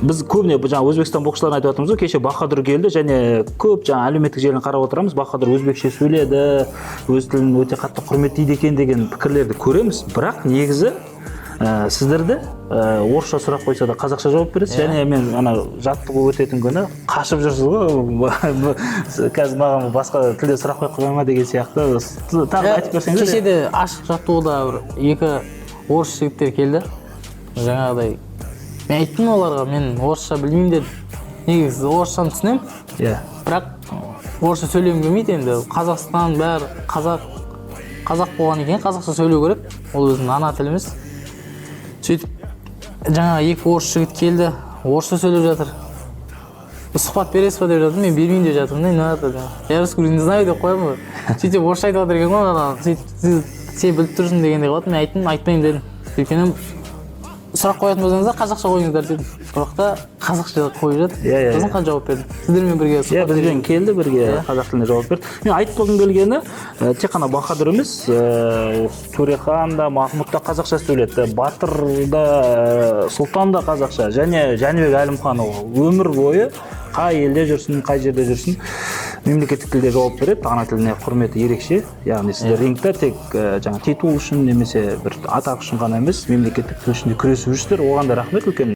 Біз көбіне жаңа Өзбекстан боксшыларын айтып жатырмыз ғой. Кеше Бахадүр келді және көп жаңа әлеуметтік желіні қарап отырамыз, Бахадүр өзбекше сөйледі, өз тілін өте қатты құрметтейді екен деген пікірлерді көреміз. Бірақ негізі сіздерді орысша сұрақ қойса да, қазақша жауап бересіз. Және мен ана жаттығу өтетін күні қашып жүрсіз ғой, қазір маған басқа тілде сұрақ қойып қоя ма деген сияқты. Тағы да айтып берсеңіздер. Кеше де ашық жаттығуда бір екі орыс жігіттер келді. Жаңағыдай мен айттым оларға, мен орысша білмеймін дедім. Негізі орысшаны түсінемін, бірақ орысша сөйлегім келмейді. Енді Қазақстан, бәрі қазақ, қазақ болғаннан кейін қазақша сөйлеу керек, ол өзінің ана тіліміз. Сөйтіп жаңағы екі орыс жігіт келді, орысша сөйлеп жатыр. Сұхбат бересіз ба деп жатыр, мен бермеймін деп жатырмын да. Не надо, я русский не знаю деп қоямын ғой. Сөйтіп орысша айтып жатыр екен ғой ана. Сөйтіп сен біліп тұрсың дегендей қылады. Мен айттым, айтпаймын дедім, өйткені сұрақ қоятын болсаңыздар, қазақша қойыңыздар дедім. Бірақ та қазақша қойып жатыр. Иә, иә, Сосын жауап бердім сіздермен бірге сұхбат Бізбен берген. келді бірге, қазақ тілінде жауап берді. Мен айтқым келгені, тек қана Бахадүр емес, Төрехан да, Махмұд та қазақша сөйледі, Батыр да, Сұлтан да қазақша және Жәнібек Әлімханұлы өмір бойы қай елде жүрсін, қай жерде жүрсін, мемлекеттік тілде жауап береді, ана тіліне құрметі ерекше. Яғни сіздер рингте тек жаңа титул үшін немесе бір атақ үшін ғана емес, мемлекеттік тіл үшін де күресіп жүрсіздер. Оған да рахмет үлкен.